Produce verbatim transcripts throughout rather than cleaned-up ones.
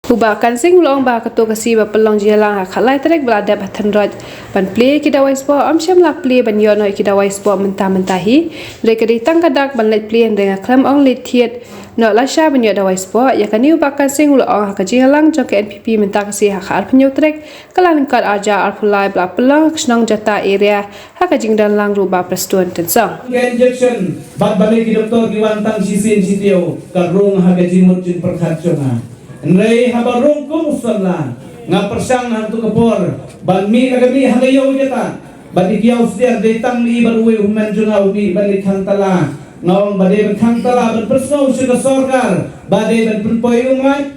U Bah Kan Singh u la ong ba katto ka sngi ba pynlong jingïalang ha ka khatlai tarik ba la dep ha Thynroit ban plie ki dawai sboh, ym shym la plie ban ïoh noh ïa ki dawai sboh mynta mynta hi. Hynrei ka dei tang ka dak ban leit plie, hynrei nga khlem ong leit thied noh lashai ban ïoh dawai sboh. Ïa kane u Bah Kan Singh u la ong ha ka jingïalang jong ka N P P mynta ka sngi ha ka arphew hynñiew tarik Kyllalyngkot arhajar arphew lai ba la pynlong ha ka shnong Jata area ha ka jingdon lang ruh u Bah Prestone Tynsong. Ka injection bad balei ki doktor ki wan tang shisien shitaïew ka rung ha ka jingmut jingpyrkhat jong nga. Hynrei haba rung kum u samla nga pyrshang ha kato ka por ban mih na ka mih ha ka ïew Jata bad i kiaw sdiar dei tang i bad uwei u hynmen jong nga u mih ban leit khang tala. Nga ong ba dei ban khang tala ban pynsngew sha ka sorkar ba dei ban pynpoi u mait.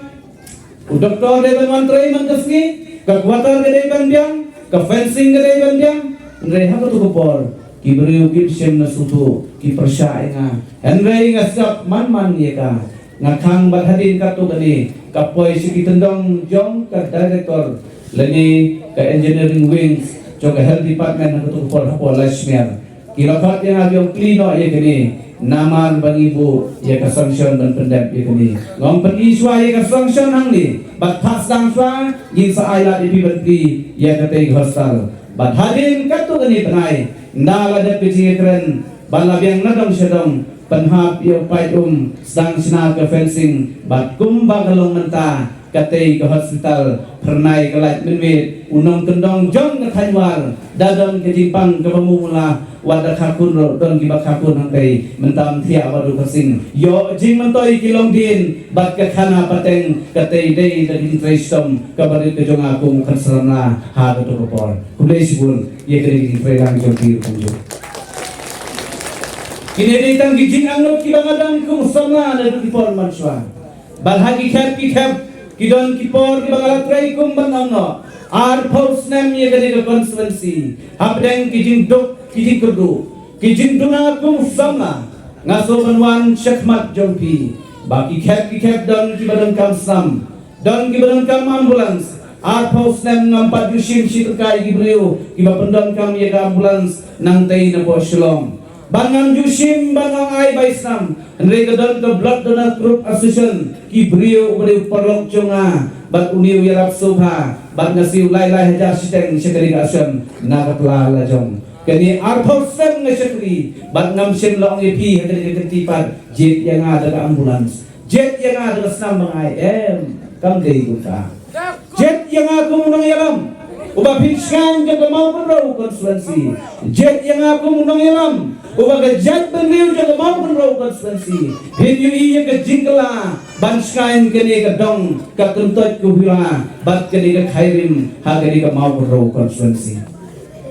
U doktor dei ban wan trei man ka sngi, ka quarter ka dei ban biang, ka fencing ka dei ban biang. Hynrei ha kato ka por ki briew kim shym na sngewthuh, ki pyrshah ïa nga. Hynrei nga sngap man man ïa ka. Nga khang bad hadien katto katne ka poi sha ki tyndong jong ka director lane ka engineering wings jong ka health department ha kato ka por hapoh Laishmer. Ki la khot ïa nga ki ong plie noh ïa kane namar ba ngi buh ïa ka sanction ban pyndep ïa kane. Nga ong pyni shuwa ïa ka sanction hangne bad phah sdang shuwa, ngin sa ai lad ïa phi ban plie ïa katei ka hostel. Bad hadien katto katne bnai ynda la dep ka jingïakren bad la biang na dong sha dong, pynhap ïa u pait um, sdang shna ka fencing bad kumba ka long mynta. Katei ka hospital, phyrnai ka lait mynmiet, u nongkyndong jong ka thaiñ War, da don ka jingpang kaba mumula, wat da kha khun ruh, don kiba kha khun hangtei, mynta ym thiah ba duh ka sing. Ïoh jingmyntoi ki longdien bad ka khana pateng, katei dei da ka jingtrei shitom kaba rit ka jong nga kum u khun samla ha kato ka por. Khublei shibun ïa kane ka jingtrei lang jong phi ruh kumjuh. Kine dei tang ki jingangnud kiba nga don kum u samla naduh ki por mynshuwa. Bad ha ki khep ki khep ki don ki por kiba nga la trei kum ban ong noh. Arphew snem ïa kane ka constituency. Hapdeng ki jingduk ki jingkyrduh, ki jingduna kum u samla, nga sngewbha ban wan shakhmat jong phi. Ba ki khep ki khep don kiba donkam snam, don kiba donkam ambulance. Arphew snem ngam pat ju shim shi tyngka ïa ki briew kiba pyndonkam ïa ka ambulance nangtei napoh Shillong. Ba ngam ju shim ban ong ai bai snam, hynrei ka don ka Blood Donor Group Association, ki briew uba dei u paralok jong nga bad une u ïarap sngewbha, bad nga siew lai lai hajar shiteng sha kane ka association na ka pla la jong. Kane arphew snem nga shakri bad ngam shym la ong ïa phi ha kane ka kynti pat jied ïa nga da ka ambulance, jied ïa nga da ka snam ba nga ai, em, kam dei kumta. Jied ïa nga kum u nongïalam uba pynshngaiñ jong ka Mawkynrew constituency. Jied ïa nga kum u nongïalam uba ka jaitbynriew jong ka Mawkynrew constituency phin ïohi ïa ka jingkylla ban shngaiñ kane ka dong ka kyntoit ka wira bad kane ka khairim ha kane ka Mawkynrew constituency.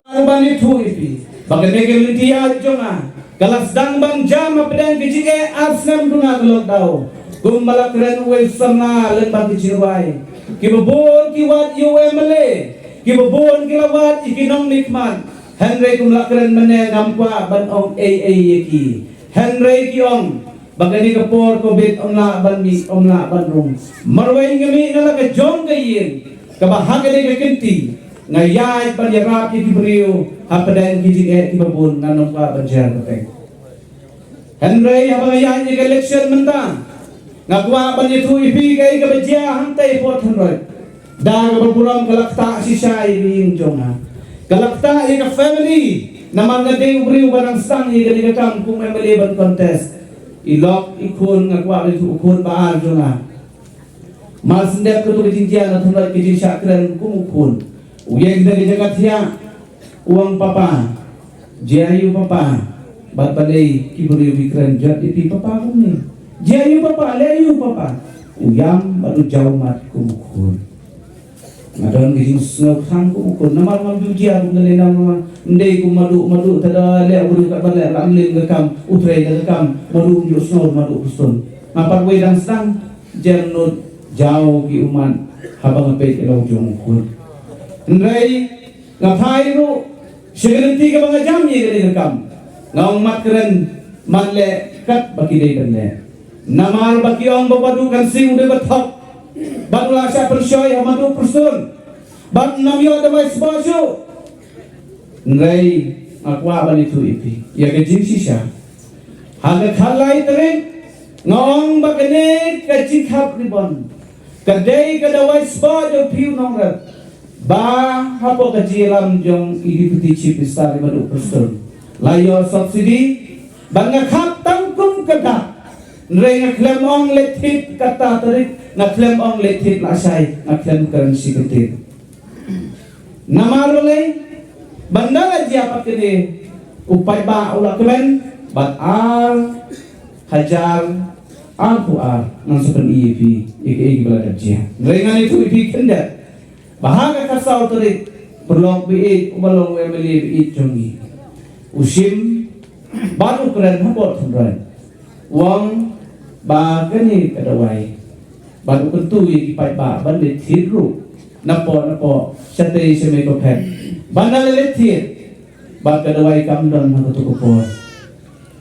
Ban ïathuh ïa phi ba kane ka lynti ïaid jong nga ka la sdang ban jam hapdeng ka jingeh ar snem duna ka lockdown. Kumba la kren uwei u samla lyngba ka jingrwai, kiba bun ki wad ïa u M L A, kiba bun ki la wad ïa ki nongmihkhmat. Hynrei kum la kren mynne ngam kwah ban ong ei ei ïa ki. Hynrei ki ong ba kane ka por Covid ym lah ban mih, ym lah ban rung. Marwei nga mih na la ka jong ka ïing kaba ha kane ka kynti nga ïaid ban ïarap ïa ki briew hapdeng ki jingeh kiba bun, ngan ym kwah ban jer pateng. Hynrei haba nga ïaid ïa ka election mynta, nga kwah ban ïathuh ïa phi kaei kaba jia hangtei Port Henry. Da kaba burom ka la ktah shisha ïa ka ïing jong nga. Ka la ktah ïa ka family namar nga dei u briew ba dang sdang ïa kane ka kam kum M L A ban contest. I lok i khun, nga kwah ban ïathuh, u khun ba ar jong nga. Mar shen dep kato ka jingjia na thymmai ka jingshah kren kum u khun, u ïeng da ka jaka thiah, u ong papa, jia aïu papa? Bad balei ki briew ki kren jot ïa phi papa kumne? Jia aïu papa, leh aïu papa? U ïam bad u jaw mat kum u khun. Nga don ka jingsngew thrang kum u khun namar ngam ju jia kum kane, namar ym dei kum Madu, Madu te da leh u briew katba leh, la ym leh ka kam, u trei da ka kam, Madu ym ju sngew, Madu pyrshah. Nga pat wei dang sdang, jemnud jaw ki ummat haba nga peit ïa la u jong u khun. Hynrei nga phai ruh sha ka lynti kaba nga jam ïa kane ka kam. Nga ong mat kren, mat leh katba ki dei ban leh. Namar ba ki ong ba Madu Kan Singh u dei ba thok bad u la shah pynshoi ha Madu pyrshah bad ym ïoh dawai sboh shuh. Hynrei nga kwah ban ïathuh ïa phi ïa ka jingshisha. Ha ka khatlai tarik nga ong ba kane ka jingkhap ribon Ka dei ka dawai spah jong phi u nongrep ba hapoh ka jingïalam jong i Deputy Chief Minister i Bah Prestone la ïoh subsidy. Bad nga khap tang kum ka dak. Hynrei nga khlem ong leit thied kata tarik, nga khlem ong leit thied lashai, nga khlem kren shi kyntien. Namar balei? Ban da la jia pat kane, u paidbah u la kmen bad ar hajar arphew ar ngan sa pyni ïa phi ïa kaei kaba la dep jia. Hynrei ngan ïathuh ïa phi khyndiat ba ha ka khatsaw tarik, paralok ba ïeit, uba long u MLA ba ïeit jong ngi, u shim bad u kren hapoh tynrai, u ong ba kane ka dawai, bad u kyntu ïa ki paidbah ban leit thied ruh napoh napoh, shatei sha Mei Kophet, ban da la leit thied. Bad ka dawai kam don ha kato ka por.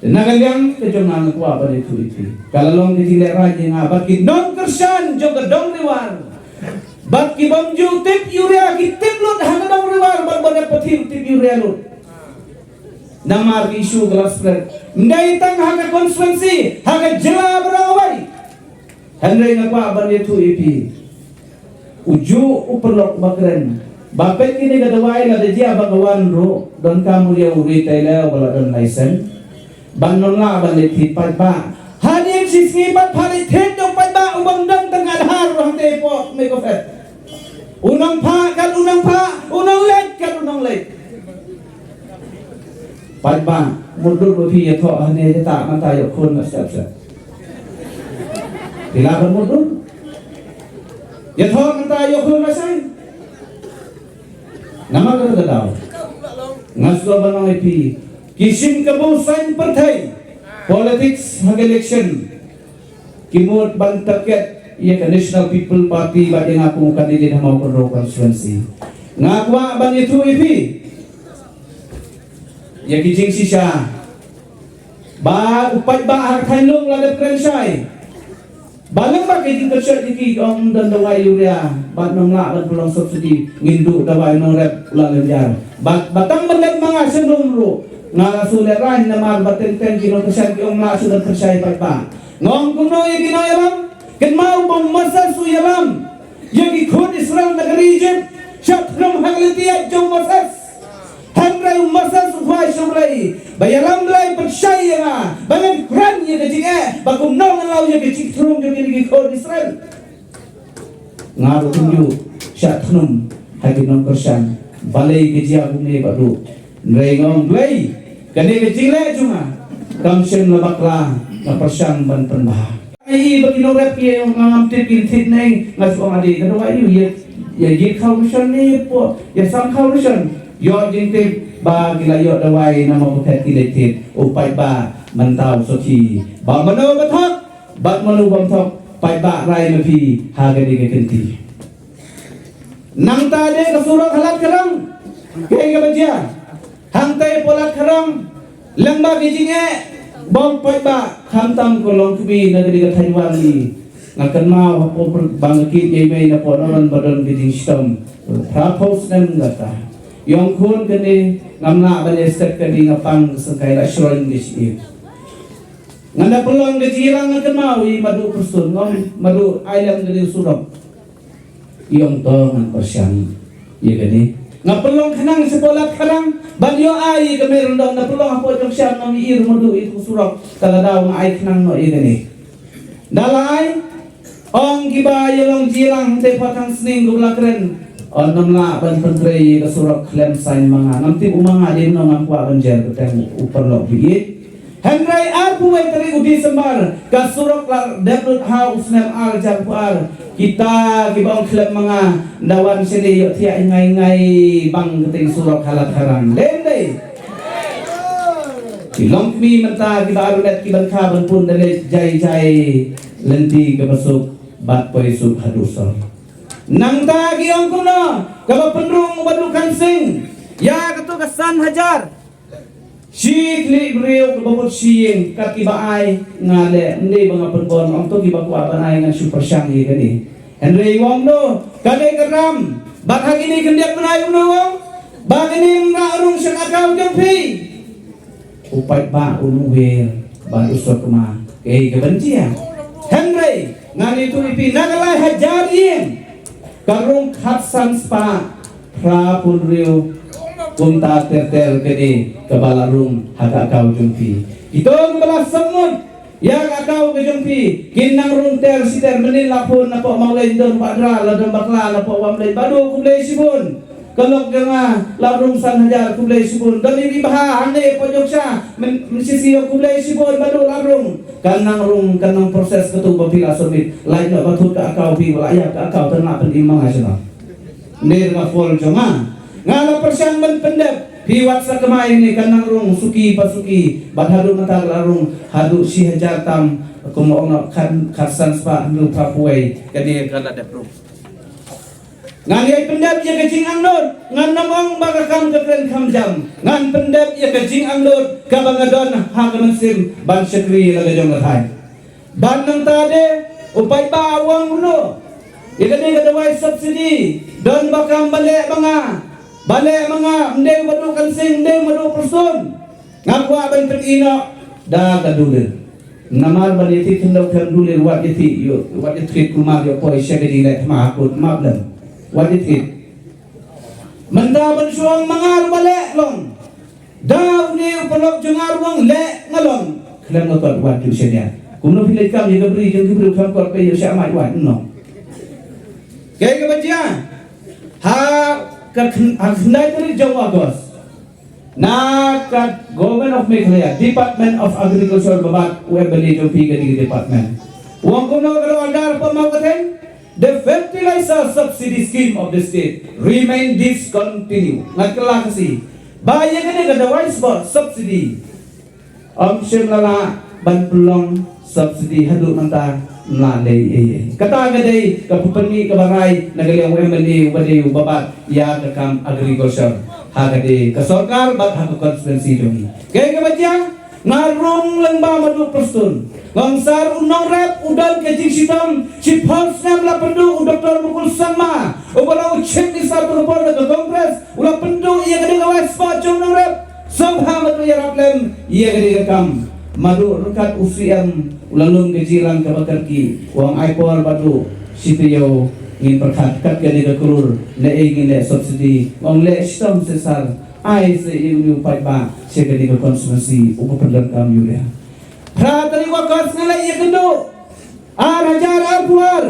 Te na ka liang ka jong nga, nga kwah ban ïathuh ïa phi, ka la long ka jinglehrain ïa nga bad ki nongkyrshan jong ka Dong Riwar. Bad ki bym ju tip urea ki tip lut ha ka Dong Riwar bad ba dep pathir tip urea lut. Namar ki issue ka la spread, ym dei tang ha ka constituency, ha ka jylla baroh kawei. Hynrei nga kwah ban ïathuh ïa phi, u juh u paralok ba kren ba peit kine ka dawai lada jia ba ka wan ruh, donkam u ïa u retailer uba la don license ban ym lah ban leit thied paidbah. Hadien shisngi pat pha leit thied da u paidbah u bym don tang Aadhaar ruh hangtei hapoh Mei Kophet. U nongphah kat u nongphah, u nongleit kat u nongleit. Paidbah, mutdur ba phi ïathoh hangne, ïa ta mynta ïoh khun na step step. Phi lah ban mutdur. Ïathoh mynta ïoh khun na saiñ. Namar kata ka daw nga sngewbha ban ong ïa phi, ki shim kabu saiñ pyrthei. Politics ha ka election ki mut ban target ïa ka National People Party bad ïa nga kum u candidate ha Mawkynrew constituency. Nga kwah ban ïathuh ïa phi ïa ki jingshisha ba u paidbah ha ka thaiñ lum la dep kren shai. Ba lem ba ki jingkyrshan ïa ki, ki ong don dawai urea bad ym lah ban pynlong subsidy, ngin duh dawai nongrep la lynjar. Bad ba tang ban leit ma nga sha lum ruh nga la shu lehraiñ namar ba teng teng ki nongkyrshan ki ong ym lah shuh ban pynshai paidbah. Nga ong kumno ïa ki nongïalam? Kynmaw ba u Moses u ïalam ïa ki khun Israel na ka ri Ijipt, shah thnum ha ka lynti ïaid jong u Moses. Hynrei u Moses u khwai sha U Blei ba ïalam Blei, pynshai ïa nga ba ngan kren ïa ka jingeh, ba kumno ngan law ïa ka jingthrang jong kine ki khun Israel. Nga ruh kumjuh shah thnum ha ki nongkyrshan, balei ka jia kumne ba duh. Hynrei nga ong Blei, kane ka jingleh jong nga kam shym la bakla, nga pyrshang ban pynbha. Ai ba ki nongrep ki ong ngam tip, ki thied ne, nga shu ong ade ka dawai ïa, ïa jied khaw ration ne ïa poi ïa sam khaw ration. Ïoh jingtip ba ki la ïoh dawai na Mawkynrew ki leit thied. U paidbah mynta u sakhi ba mano ba thok bad mano bym thok, paidbah rai ma phi ha kane ka kynti. Nangta de ka surok ha Ladkhadang, kaei kaba jia hangtei hapoh Ladkhadang, lem bad ki jingeh ba u paidbah, khamtam ka longkmie na kane ka thaiñ Wangi. Nga kynmaw hapoh ba nga kit ïa i mei napoh Noran ba don ka jingshitom phraphew snem kata. Ïong khun kane, ngam lah ban ïa step kane, nga pang ka syngkai, la shroin ka shi-ïing. Nga da pynlong ka jingïalang, nga kynmaw i Madu Prestone, ngam Madu, ai lem kane ka surok. Ïong to ngan pyrshang ïa kane. Nga pynlong khnang shapoh Ladkhadang ban ïoh ai ïa ka mei Ryndon, nga pynlong hapoh Jongsham, ngam ïohi ruh Madu ïa ka surok. Te la daw nga ai khnang noh ïa kane. Da la ai, ong kiba ïalong jingïalang hangtei pat, tang sning kumba la kren, ong ym lah ban pyntrei ïa ka surok khlem saiñ ma nga. Ngam tip u ma nga dei mano, ngam kwah ban jer kyrteng u paralok ba ïeit. Hynrei arphew wei tarik u December ka surok la dep lut ha u snem ar hajar arphew ar. Kita kiba ong khlem ma nga, da wan shane ïohthiah ngai ngai bang kyrteng surok ha Ladkhadang. Dei ym dei? Ki longkmie mynta kiba arulet, kiban kha ban pun, da leit jai jai lynti kaba suk bad poi suk haduh sor. Nangta ki ong kumno, kaba pynrung u Bah Dukan Singh ïa kato ka san hajar. Shi khlieh briew kaba mut shi ïing, kat kiba ai nga leh, ym dei ba nga pynbor, ong to kiba kwah ban ai ngan shu pyrshang ïa kane. Hynrei u ong no, ka dei ka ram. Bad ha kine khyndiat bnai u ong ba kane ym lah rung sha ka account jong phi. U paidbah u nongwei bad u sokma, kaei kaban jia. Hynrei Ngan ïathuh ïa phi, na ka lai hajar ïing ka rung khatsan spah phra phew hynriew. Kumta ter ter kane kaba la rung ha ka account jong phi. Kito kiba la submit ïa ka account ka jong phi kin nang rung ter shi ter. Mynnin la phone napoh Mawleng, don Bah Dra, la don bakla napoh Wamleng, Bah Duh khublei shibun. Ka lok jong nga la rung san hajar, khublei shibun. Don ïa phi bha hangne hapoh Jong Sha, Myn-, Mynshisih, khublei shibun, Bah Duh la rung. Kan nang rung, kan nang process katto ba phi la submit. Lait noh ba thut ka account phi, ba la ïap ka account, te nga pynim ma nga shano. Ym dei ka fault jong nga. Nga la pyrshang ban pyndep, phi wat sa kmai ne, kan nang rung suki pa suki. Bad haduh mynta ka la rung haduh shi hajar tam, kumba ong noh, khat, khatsan spah hynriew phra phew wei, kane ka la dep rung. Ngan ïai pyndep ïa ka jingangnud, ngan ym ong ba ka kam ka kren kham jam. Ngan pyndep ïa ka jingangnud kaba nga don ha ka mynsiem ban shakri la ka jong ka thaiñ. Bad nangta de, u paidbah u ong kumno ïa kane ka dawai subsidy? Don ba kam ba leh ma nga, ba leh ma nga, ym dei Bah Duh Kansing, ym dei Bah Duh Prestone. Nga kwah ban pyni noh da ka dulir. Namar ban ïathied khyndew khlem dulir, wat ïathied ïoh, wat ïathied kulmar ïoh poi sha ka jingleh thma ha kut, map lem. Wat ïathied. Mynta ban shu ong ma nga ruh ba leh long. Da une u paralok jong nga ruh u ong leh nga long. Khlem nga kot wat ju shaniah. Kumno phi leit kam ïa ka bri jong ki briew khlem kot phi ïoh shah mait wat, no. Kaei kaba jia ha ka khyn-, ha ka khyndai tarik jong u August. Na ka Government of Meghalaya, Department of Agriculture, ba bat u M L A jong phi kane ka department, u ong kumno ka order hapoh Mawkateng, the fertilizer subsidy scheme of the state remain discontinue. Ngat kylla Khasi ba ïa kane ka dawai spah subsidy, ym shym la lah ban pynlong subsidy haduh mynta, ym lah leh ei ei. Kata ka dei ka pynmih kaba rai na ka liang u M L A uba dei uba bat ïa ka kam agriculture ha ka dei ka sorkar bad ha ka constituency jong ngi. Kaei kaba jia, nga rung lyngba Madu Prestone. Nga ong sir, u nongrep u don ka jingshitom. Shiphew snem la pynduh u Doctor Mukul Sangma uba long u Chief Minister ha ka por ka Congress, u la pynduh ïa ka dei ka dawai spah jong u nongrep. Sngewbha Madu ïarap lem ïa ka dei ka kam. Madu ryngkat u C M u la lum ka jingïalang kaba kyrkieh, u ong ai por Madu, shi taïew ngin pyrkhat kat ka dei ka klur, ne ei ngin leh subsidy. Nga ong leh shitom seh sir, ai seh ïa une u paidbah sha ka dei ka constituency uba pyndonkam ïa u. Phra tarik August nga leh ïakynduh. Ar hajar arphew ar,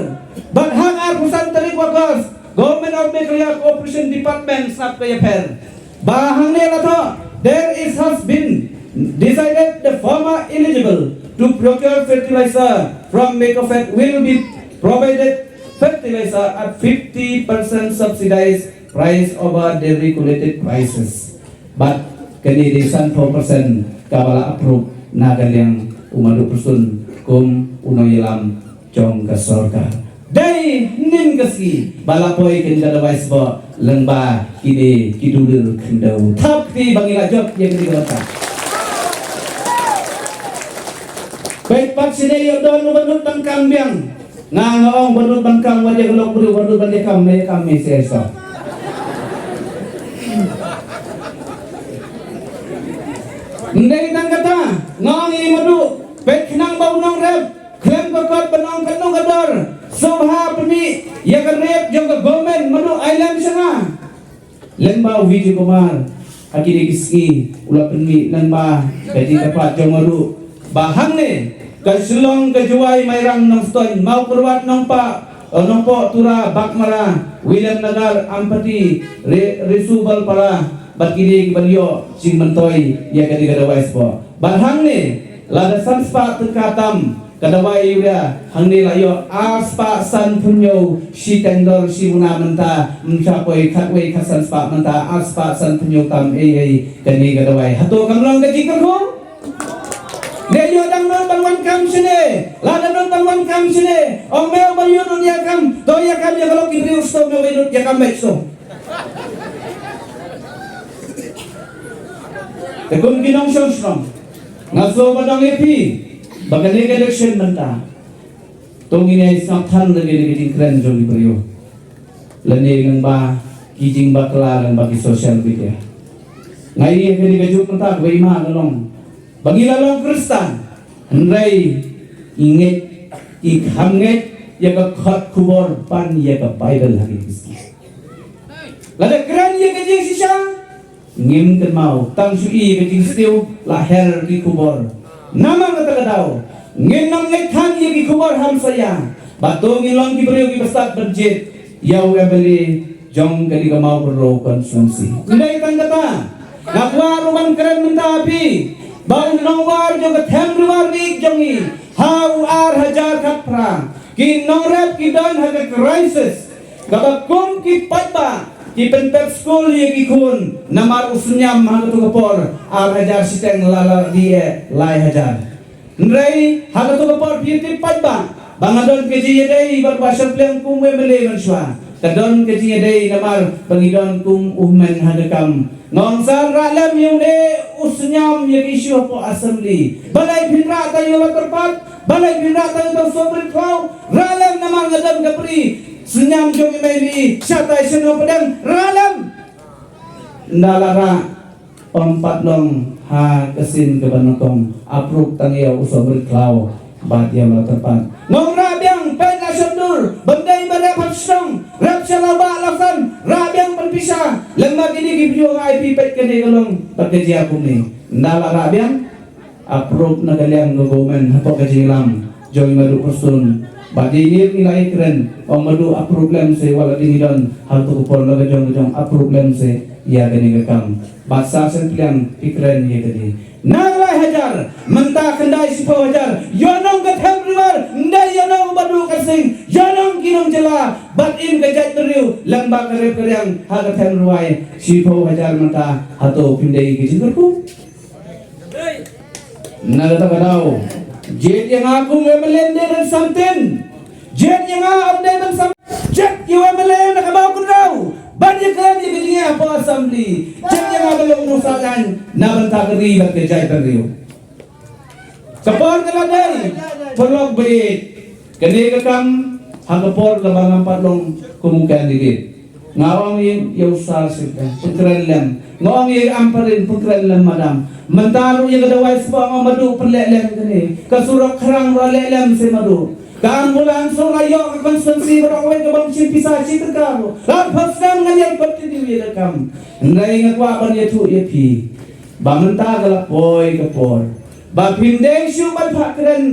bad ha ka arphew san tarik August, Government of Meghalaya Cooperation Department sngap ka ïapher. Ba hangne la thoh, there is has been decided the farmer eligible to procure fertilizer from Mecofed will be provided fertilizer at fifty percent subsidized price over the regulated prices. Bad kane dei sanphew percent kaba la approve na ka liang u Madu Prestone kum u nongïalam jong ka sorkar. Dei hynnin ka sngi ba la poi kane ka dawai spah lyngba kine ki dulir khyndew. Thap kti ba ngi la jop ïa kane ka bynta. Peit pat shane, ïoh don u Madu ban kam biang. Nga nga ong ba nud ban kam, wat ïa ka lok briew, ba nud ban ïa kam, ïa kam me se sa. Ym dei tang kata, nga ong ïa Madu, peit khnang ba u nongrep khlem ka kot ban ong katno ka dor. Sngewbha pynmih ïa ka rep jong ka government, Madu ai lem sha nga. Lyngba u Vijay Kumar, ha kine ki sngi u la pynmih lyngba ka jingkyrpad jong nga ruh ba hangne ka Shillong, ka Jowai, Mairang, Nongstoiñ, Mawkyrwat, Nongpa, eh, Nongpoh, Tura, Baghmara, Williamnagar, Ampati, Re-, Risubalpara, bad kine kiba ïoh jingmyntoi ïa kane ka dawai spah. Bad hangne lada san spah tyngka tam ka dawai urea, hangne la ïoh ar spah sanphew hynñiew, shi teng dor shi muna mynta, ym sha poi khatwei khatsan spah, mynta ar spah sanphew hynñiew tam ei ei kane ka dawai. Hato kam long ka jingkyrkhu? Ne ïoh dang nud ban wan kam shane, lada nud ban wan kam shane, ong me uba ïoh nud ïa kam, to ïa kam ïa ka lok ki briew sdang me uba nud ïa kam beit sdang. Te kum ki nongshong shnong, nga sngew ba dang ïa phi ba kane ka election mynta to ngin ïa sngap than lane ka jingkren jong ki briew, lane lyngba ki jingbakla lyngba ki social media. Nga ïa kane ka juk mynta ba i ma nga long ba ngi la long Khristan, hynrei i ngeit, i kham ngeit ïa ka kot khubor ban ïa ka Baibl ha ki biskit. Lada kren ïa ka jingshisha, ngim kynmaw, tang shu i ka jingsniew, la her ki khubor. Namar kata ka daw, ngin nang ngeit than ïa ki khubor hamsaïa, ba to ngin long ki briew kiba stad ban jied ïa u M L A jong kane ka Mawkynrew constituency. Ym dei tang kata, nga kwah ruh ban kren mynta ha phi, ba u nongwar jong ka Them Riwar League jong ngi ha u ar hajar khatphra, ki nongrep ki don ha ka crisis, kaba kum ki paidbah ki pynpep skul ïa ki khun, namar u synñiam ha kato ka por ar hajar shiteng la la dei lai hajar. Hynrei ha kato ka por phi tip paidbah ba nga don ka jingïadei bad u Bah Shempliang kum u M L A mynshuwa. Ka don ka jingïadei namar ba ngi don kum u hynmen ha ka kam. Nga ong sir, rah lem ïa une u synñiam ïa ka issue hapoh Assembly. Balei phin rah tang ïa u Bah Tyrpad, balei phin rah tang ïa u Sohbrit Khlaw? Rah lem namar nga don ka bri synñiam jong i mei i shatai shnong pdeng, rah lem. Ynda la rah, ym pat long ha ka sien kaba nyngkong, approve tang ïa u Sohbrit Khlaw bad ïa u Bah Tyrpad. Nga ong rah biang, peit la shon dur, bym dei ba rep ha shnong, rep sha lawbah lawsan, rah biang pynpisa, lem bad kine ki briew nga ai phi, peit kane ka long bad ka jia kumne. Ynda la rah biang, approve na ka liang ka government hapoh ka jingïalam jong i Maduh Prestone. Bad ïa ngi ngi la ïakren, ong Maduh approve lem se, wat la dei ngi don ha kato ka por la ka jong ka jong, approve lem se ïa kane ka kam. Bad Sir Shempliang phi kren ïa kane. Na lai hajar, mynta khyndai shiphew hajar, ïohnong ka Them Riwar, ym dei ïohnong u Bah Duh Khar Sing, ïohnong ki nongjylla, bad im ka jaitbynriew, lem bad ka rep ka riang ha ka Them Riwar, shiphew hajar mynta, hato phim dei ka jingkyrkhu? Na kata ka daw, jied ïa nga kum u M L A ym dei ban samtin. Jied ïa nga ym dei ban sam-, jied ïa u M L A na ka Mawkynrew ban ïakren ïa ka jingeh hapoh Assembly. Jied ïa nga ban long u nongsahlaiñ na bynta ka ri bad ka jaitbynriew. Ka por ka la dei, paralok baieit. Kane ka kam, ha ka por kaba ngam pat long kum u candidate, nga ong ïa, ïa u Sir Sir, pynkren lem. Nga ong ïa i Ampareen, pynkren lem madam. Mynta ruh ïa ka dawai spah, nga ong Maduh pynleh lem kane. Ka surok Khrang ruh leh lem se Maduh. Ka ambulance ruh la ïoh ka constituency baroh kawei, kaba ym shim pisa shi tyngka ruh. La arphew snem ngan ïai continue ïa ka kam. Hynrei nga kwah ban ïathuh ïa phi ba mynta ka la poi ka por ba phim dei shuh ban phah kren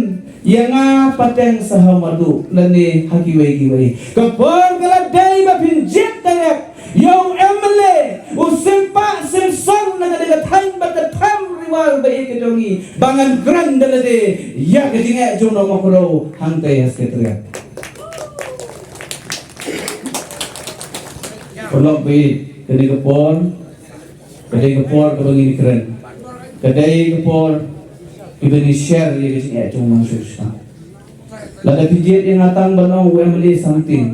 ïa nga pateng sha u Maduh lane ha kiwei kiwei. Ka por ka la dei ba phin jied direct ïa u M L A, u Sympa Symson na ka dei ka thaiñ bad ka Them Riwar baieit ka jong ngi, ba ngan kren da lade ïa ka jingeh jong u nong Mawkynrew hangtei ha Secretariat. Paralok baieit, kane ka por ka dei ka por kaba ngin kren. Ka dei ka por kaba ngin share ïa ka jingeh jong u nong shuh shuh. Lada phi jied ïa nga tang ban ong u M L A samtin,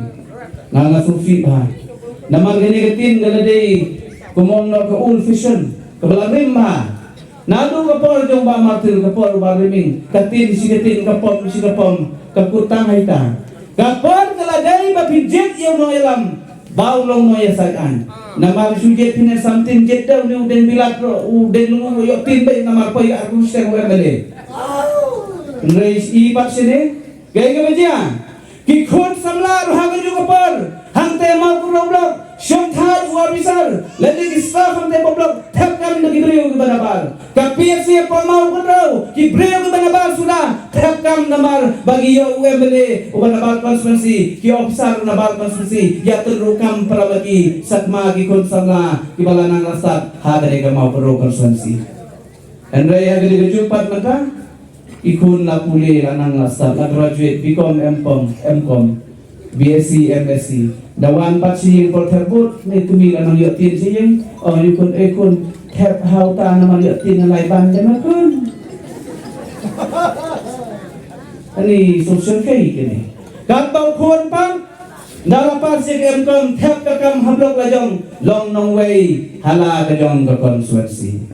nga nga sngewsih bha. Namar kane ka tin ka la dei kumno ka old fashion kaba la rim bha. Naduh ka por jong Bah Martyr, ka por Bah Riming, ka tin shi ka tin, ka pom shi ka pom, ka kut tang ha ita. Ka por ka la dei ba phin jied ïa u nongïalam ba u long nongïasaid aiñ. Namar shu jied phin ïa samtin, jied da une u dieng bilat ruh, u dieng lyngngoh ruh ïoh tin beit, namar poi arphew shiteng u M L A. Hynrei i pat shane, kaei kaba jia? Ki khun samla ruh ha kajuh ka por, hangtei Mawkynrew Block, shong thait u officer lane ki staff hangtei Mawkynrew Block, thep kam na ki briew kiba nabar. Ka P S C hapoh Mawkynrew, ki briew kiba nabar suda, thep kam namar ba ngi ïoh u M L A uba nabar constituency, ki officer nabar constituency, ïa tynruh kam para ma ki sakma ki khun samla kiba la nang la stad ha kane ka Mawkynrew constituency. Hynrei ha kane kajuh pat mynta, i khun la pule, la nang la stad, la graduate, B Com, M Com, M Com, B Sc, M Sc. Da wan pat shi ïing por thep vote, ne kmie la nang ïoh tin shi ïing. Ong ïa u khun, "Eh khun, thep ha uta namar ïoh tin na lai ban de ma khun." Ani social kai kane. Katba u khun pat, da la pass ïa ka M Com, thep ka kam ha block la jong, long nongwei ha la ka jong ka constituency.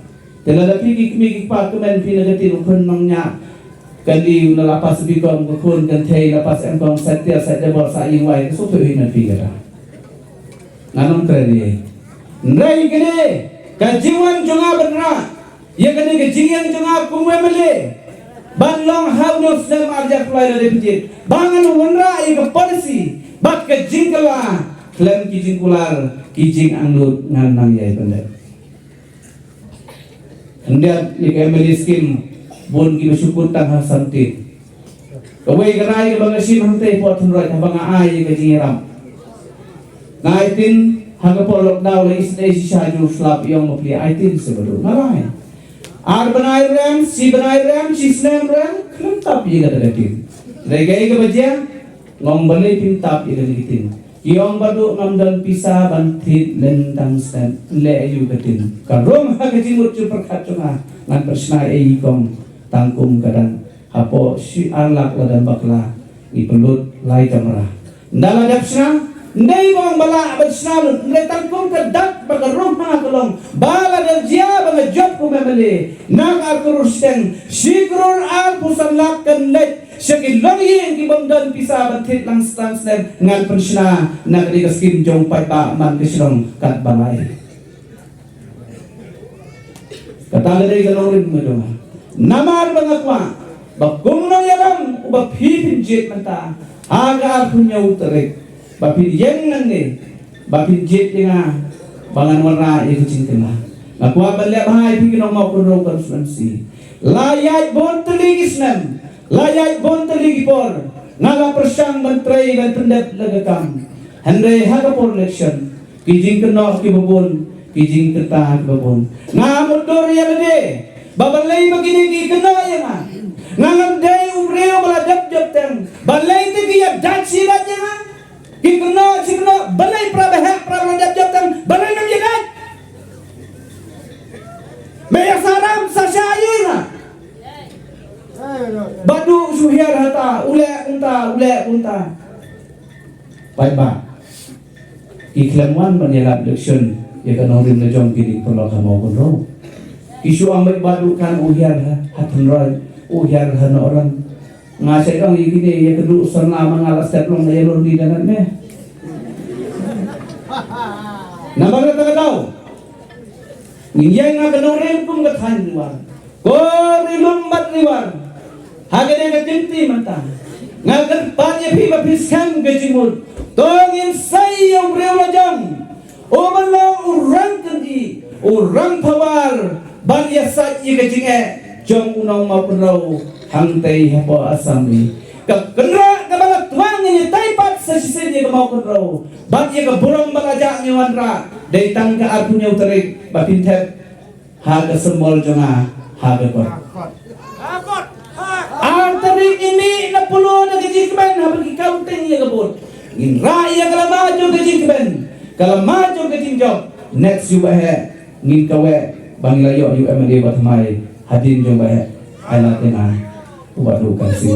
Te lada phi ki kmie ki kpa kmen phi na ka tin, u khun nongñiah kali u la pass B Com, ka khun kynthei la pass M Com, sait tiar sait jabor, sah ïing wai, ka sngewthuh hi na phi kata. Ngan ym kren ïa. Hynrei kane ka jingwan jong nga ban rah ïa kane ka jingïeng jong nga kum u M L A. ban long ha u snem ar hajar arphew lai lada phi jied, ba ngan wanrah ïa ka policy bad ka jingkylla khlem ki jingkular ki jingangnud, ngan nang ïai pyndep. Khyndiat ïa ka M L A scheme, bun kiba shu kut tang ha Santien. Kawei ka rai kaba nga shim hangtei hapoh Tynrai haba nga ai ïa ka jingïarap. Nga ai tin ha ka por lockdown, la isynei shisha jur slap, ïong ma pli ai tin se ba duk. Nga rai. Ar bnai rem, shi bnai rem, shi snem rem, khlem tap ïa kata ka tin. Hynrei kaei kaba jia, nga ong balei phim tap ïa kata ka tin. Ki ong ba duk ngam don pisa ban thied lyntang snem. Leh aïu ka tin. Ka rung ha ka jingmut jingpyrkhat jong nga, ngan pynshna ei kong, tang kum ka dang. Hapoh shi ar lak lada bakla, ngi pynlut lai kamra. Ynda la dep shna, ym dei ba ong ba lah ban shna lut, hynrei tang kum ka dak ba ka rung ha ka long ba lada jia ba nga jop kum M L A, na ka ar klur shiteng, shi klur arphew san lak kan leit sha ki longïing ki bym don pisa ban thied lyntang snem, ngan pynshna na ka dei ka skim jong paidbah man ka shnong katba lai. Kata ka dei ka nongrim ka jong nga. Namar ba nga kwah ba kum nongïalam uba phi pynjied mynta ha ka arphew hynñiew tarik, ba phin ïeng nangne, ba phin jied ïa nga, ba ngan wanrah ïa ka jingkylla. Nga kwah ban leh bha ïa phi ki nong Mawkynrew constituency. La ïaid bun tylli ki snem, la ïaid bun tylli ki por, nga la pyrshang ban trei ban pyndep la ka kam. Hynrei ha ka por election, ki jingkynnoh kiba bun, ki jingkynta kiba bun. Nga mutdur ïa lade ba balei ba kine ki kynnoh ïa nga. Nga ngam dei u briew ba la dep jop teng. Balei te ki ïa dait shi dait ïa nga? Ki kynnoh shi kynnoh, balei para ba heh, para ba la dep jop teng, balei ngam ïa dait? Me ïa saram sa sha ïa nga. Ba duk shu hiar hata, u leh kumta, u leh kumta. Paidbah, ki khlem wan ban ïalap election ïa ka nongrim la jong ki ding paralok ha Mawkynrew. Ki shu ong bad ba duk kan u hiar ha, ha Tynrai, u hiar ha Nohram. Nga shu ong ïa kine ïa ka duk sarna ma nga la step long na ïalor ni dangan me. Namar kata ka daw, ngin ïeng ha ka nongrim kum ka thaiñ Riwar. Ko ri lum bad ri war, ha kane ka kynti mynta nga kyrpad ïa phi ba phi skhem ka jingmut. To ngin sei ïa u briew la jong, u ban long u rang kyndi, u rang power, ban ïasaid ïa ka jingeh jong u nong Mawkynrew hangtei hapoh Assembly. Ka kynrad kaba la twang ngin ïatai pat sa shisien ïa ka Mawkynrew bad ïa ka burom ba la jah ngin wanrah. Dei tang ka arphew hynñiew tarik ba phin thep ha ka symbol jong nga ha ka kot. Ar tarik i mih na Polo da ka jingkmen haba ki counting ïa ka vote. Ngin rah ïa ka lama jong ka jingkmen, ka lama jong ka jingjop. Next ïa u baheh ngin kaweh ba ngi la ïoh ïa u M L A ba thymmai hadien jong u baheh. Ai lad ïa nga u Bah Dukan Sing.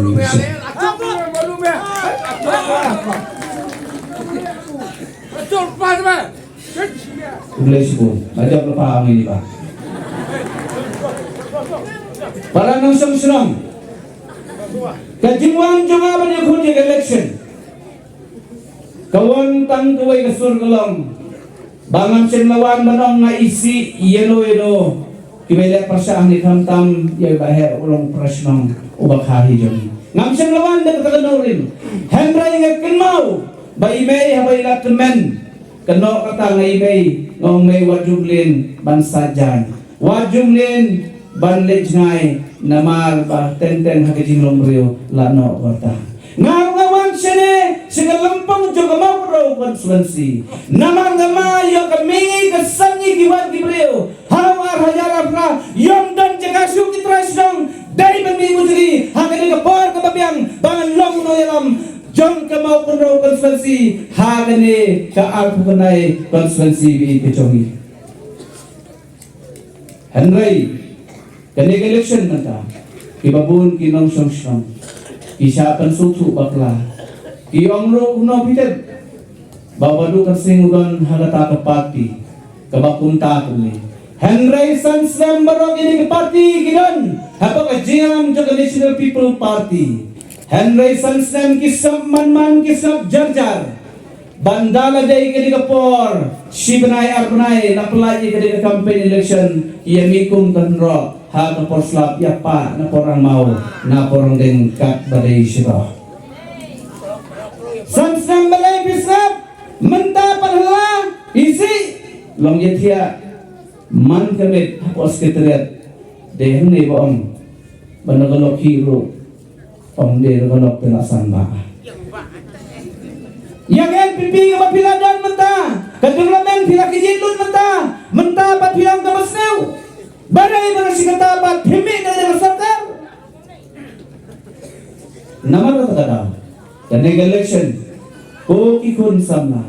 Khublei shibun. Ba jop lypa ha ngi ba. Para nongshong shnong. Ka jingwan jong nga ban ïakhun ïa ka election ka wan tang kawei ka sur ka long ba ngam shym la wan ban ong nga isih ïano ïano. Kiba leh pyrshah hangne khamtam ïa u baheh u long para shnong uba kha hi jong ngi. Ngam shym la wan da kata ka nongrim. Hynrei nga kynmaw ba i mei haba i la tymmen, ka noh kata nga i mei, nga ong mei wat ju mlien ban sait jaiñ, wat ju mlien ban leit jngai, namar ba teng teng ha ka jinglong briew la noh kata. Nga ruh nga wan shane sha ka lympung jong ka Mawkynrew constituency. Namar nga ma ïoh ka mihngi ka sangi ki wan ki briew ha u ar hajar arphew phra, ym don jaka shuh ki trai shnong. Dei ban mih mujri ha kane ka por kaba biang ba ngan long u nongïalam jong ka Mawkynrew constituency ha kane ka arphew khyndai constituency ba i ka jong i. Hynrei kane ka election mynta, kiba bun ki nongshong shnong ki shah pynsngewthuh bakla. Ki ong ruh kumno phi tip ba u Bah Dukan Sing u don ha kata ka party kaba kumta kumne. Hynrei san snem baroh kine ki party ki don hapoh ka jingïalam jong ka National People Party. Hynrei san snem ki sngap man man, ki sngap jar jar. Ban da la dei kane ka por shi bnai ar bnai na pynlait ïa kane ka campaign election, ïa mih kum ka hynroh. Ha ka por slap ïa pa na por rangmaw na por rangdeng kat ba dei shidoh. San snem balei phi sngap mynta pat hala isi long ïa thiah man ka met ha por sekretariat dei hangne ba ong ban na ka lok hi ruh. Ong dei ruh ka lok te la san ba ïa ka N P P ka ba phi la don mynta ka development phi la ka jin lut mynta mynta ba phi long ka ba snew. Ba dei ba na shi kata ba phim mih na ka sorkar. Namar kata ka daw kane ka election ko ki khun samla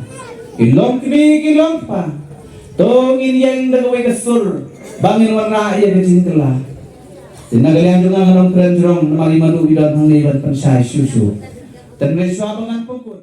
ki long kmie ki long kpa to ngin ïeng da kawei ka sur ba ngin wanrah ïa ka jingkylla. Te na ka liang jong nga nga long kren jrong namar i manu i don hangne ban pynshai shuh shuh. Te ngi shuwa ba ngan pukut.